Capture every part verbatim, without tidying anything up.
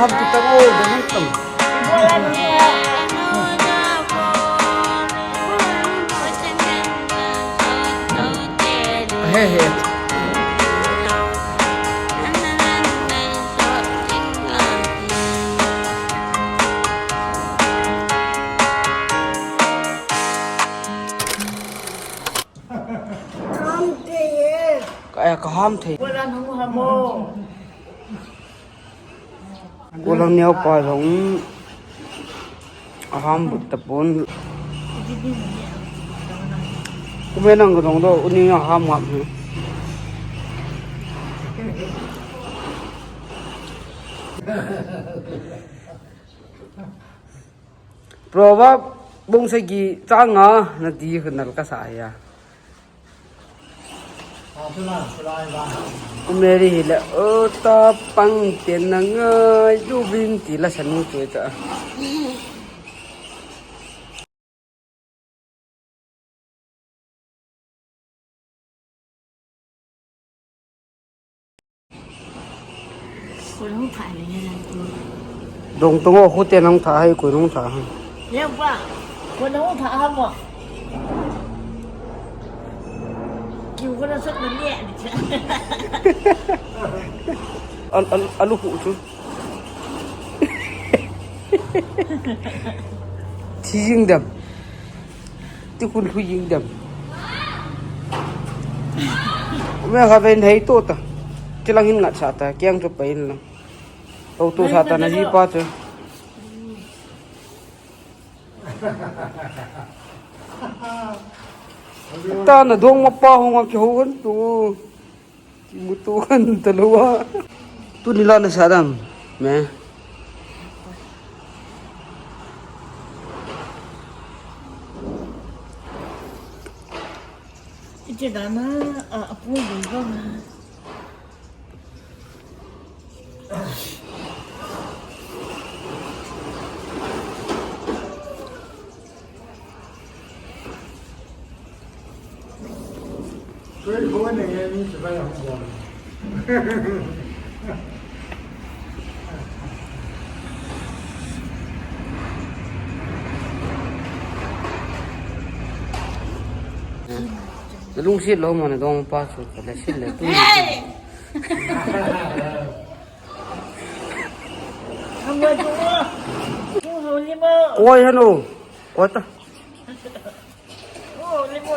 He, he. Ka, ka ham thei. Kulang neo pa jong aham but tapon. Kume nang ka dong do, uni aham ngap hi. Proverb bung sagi chang nga nati hunal ka sa ya. Mary hi le, o ta pang ten na ngai, du bin ti la sanu tu ta. Dong tong o khu te nang tha hai, koi nang tha hai. Leo pa, koi nang tha ha mo. Kiu koi na sot na ni. Al, al, alu khu chu. Thi jing dem. Ti khun lhu jing dem. Me kha ven hei to ta. Ti lang hin ngat sa ta, kiang chu pai in lang. To to sa ta na ji pa chu. Ta na dong ma pa hong a ki ho kan tu. Kimuto kan talo a. Tuni la na sa dam. Me. Ite dana, a, a pun dun dun. Na lungset lou mo na dong pa chu ka le sil le tu. Hey! Koi hanu. Koi ta.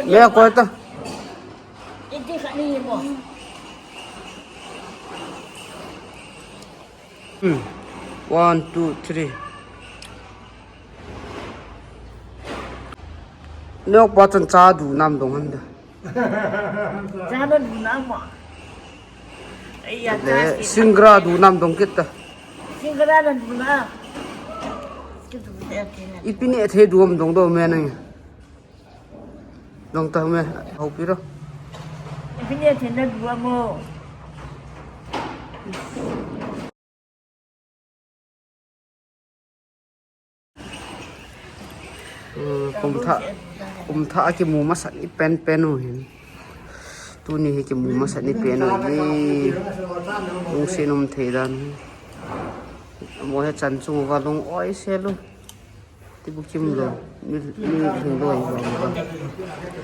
Me koi ta. Hmm. One, two, three. Neo pa chan cha du nam dong han da. Cha na du nam ma. Ai ya, le cha ki singara du nam dong kit ta. Singara na du na. Ki du de ki na. Ipi ne the du am dong do me nang. Dong ta me, hau pi ro. Ipi ne the na du am o. Hmm, kum thah, kum thah a kimu masat ni pen pen u hin. Tuni hi kimu masat ni pen u hi. Lungset um thei dan. Mo he chan chung uva lung oi sel u. Ti bukim lou, mi, mi lhing lou ahi vang vang.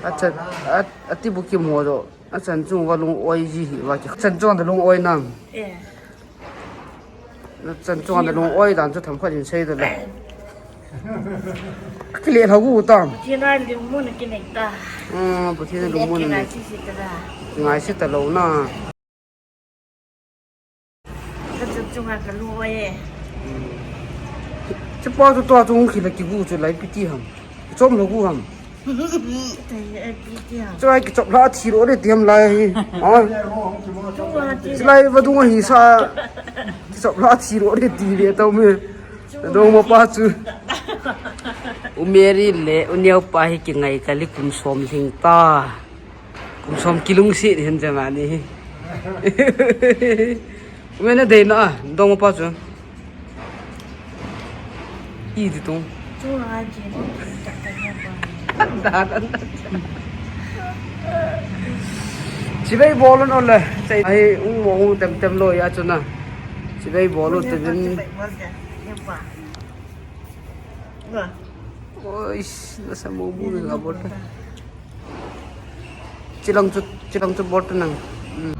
A chan, a, a ti bukim ho lou, a chan chung uva lung oi ji hi va ki. Chan chung da lung oi nam. Eh. Na chan chung da lung oi dan chu themkhat in sei da le. Kile lha gu tam. Pathen a lungmon kinei ta. Ah, Pathen a lungmon kinei. Ngai si si ta da. Ngai si ta lou na. Ka chun chunga ka lu oi e. Chupa chu tua chu hung khila kigu chu lai piti ham. Kichom lo gu ham. Piti ham. Chu ai kichop la thi ro de ti ham lai hi. Ha? Chulai vadung hi sa. Kichop la thi ro de ti ve tau me. Dong ma pa chu. U Mary le u neo pa hi kingai kali kum som lhing ta. Kum som kilungset hin jama ni hi. Wen a dei na, dong pa chu. I di tung. Chibai bol no le. Chai ai ung mo ung tem tem lo ya chu na. Chibai bol u te vin. Oi, nasa mo bu ni ga bol ta. Chilang chu, chilang chu bol ta nang. Hmm.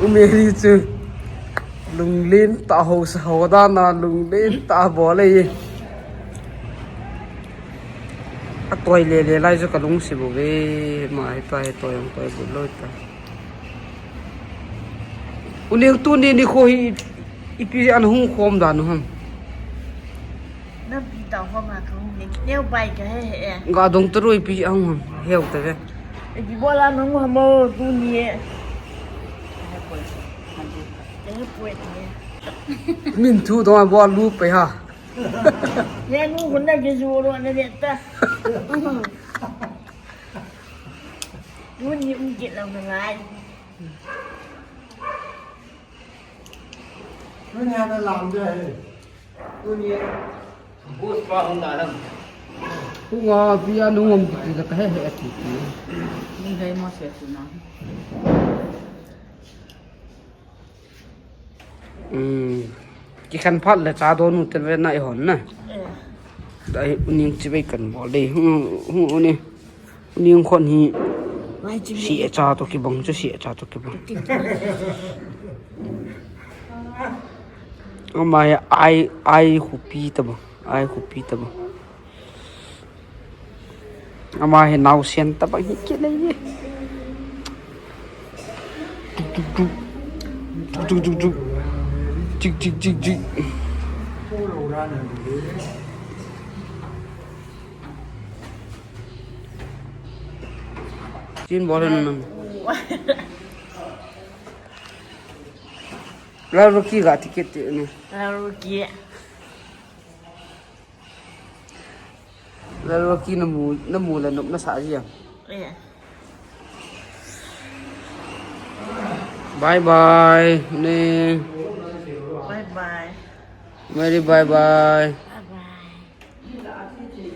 U Mary chu lunglen tah, ho sa ho dan a lunglen tah bol e. A toi le le lai chu ka lungsi bou ve, ma hi ta hi toi ang toi bu loi ta. U Neng, tuni nikho hi ipi ana hung khom dan u ham? Nampi tao khom a ka hung ne. Neo bai ka he he. Ga dong ta roi pi a hung ham. Heu ta ve. E ki bola nong ham o tuni e. He poi. He poi. Min thu dong a bol lu pe ha. He nu hun na ke ju ro na de ta. Tuni um kit lang na lai. Tuni ana lam de he. Tuni. Bus pa hung da lam. Hung a pi a nung um kiti la ka he he ati ti. Ni hei mo se tu na. Hmm. Kikhen phat le cha don u te ve na i hon na. Eh. Da hi u Neng chibai kan bol dei. Hung, hung u ni. Neng khon hi. Vai chi. Si e cha to kibang chu, si e cha to kibang. Ama ya ai, ai khupi ta ba. Ai khupi ta ba. Ama hi naosen ta ba hi ke le ye. Tuk, tuk, tuk. Tuk, tuk, tuk, tuk. Chik, chik, chik, chik. Chin bol na na. Lal Rocky ga ticket te ne. Lal Rocky. Lal Rocky na mu, na mu la nop na sa ji am. Yeah. Bye bye ne. Bye bye. Mary, bye bye. Bye bye.